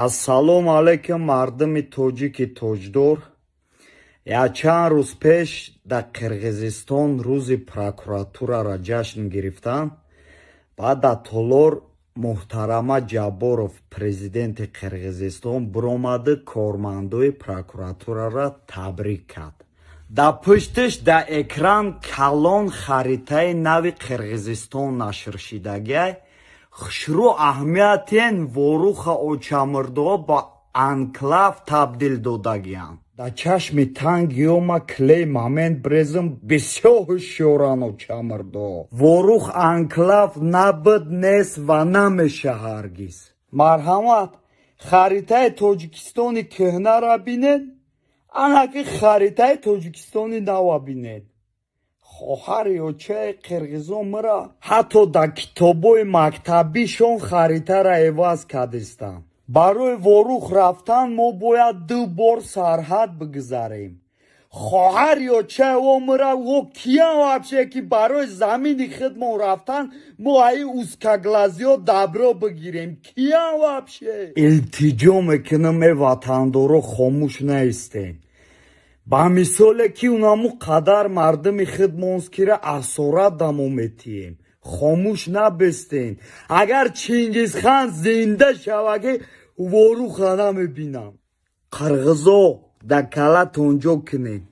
Ассалому алайкум, мардуми тоҷики тоҷдор. Якчанд рӯз пеш дар Қирғизистон рӯзи прокуратурара ҷашн гирифтанд. Баъд дар толор муҳтарама Ҷабборов, президенти Қирғизистон, биромаду кормандои прокуратурара табрик кард. Дар пуштиш дар экран калон харитаи нави Қирғизистон нашр шидагиай. Хушрӯ аҳамиятен, Воруха очамурдоҳо ба анклав табдил додагиянд. Дар чашми тангиёма клей момент брезм, бисёр ҳушёран очамурдоҳо. Ворух анклав набуд, нест ва намеша ҳаргиз. Марҳамат, харитаи Тоҷикистони кӯҳнара бинед, анаки харитаи Тоҷикистони нава бинед. Хоҳари очаи қирғизон мара ҳатто дар китобҳои мактабишон харитара эваз кардистанд. Барои Ворух рафтан мо бояд ду бор сарҳад бигузарем. Хоҳари очаи о мара, о киян вообще, ки барои замини худмон рафтан мо аи узкоглазиё добро бигирем? Киян вообще? Илтиҷо мекунам, э ватандоро, хомӯш наистем. Ба мисоле ки унаму қадар мардуми худмонскира асорат дамо метиҳем, хомӯш набестем. Агар Чингизхан зинда шаваги, Воруха намебинам. Қирғизо, дар калатон ҷо кунед.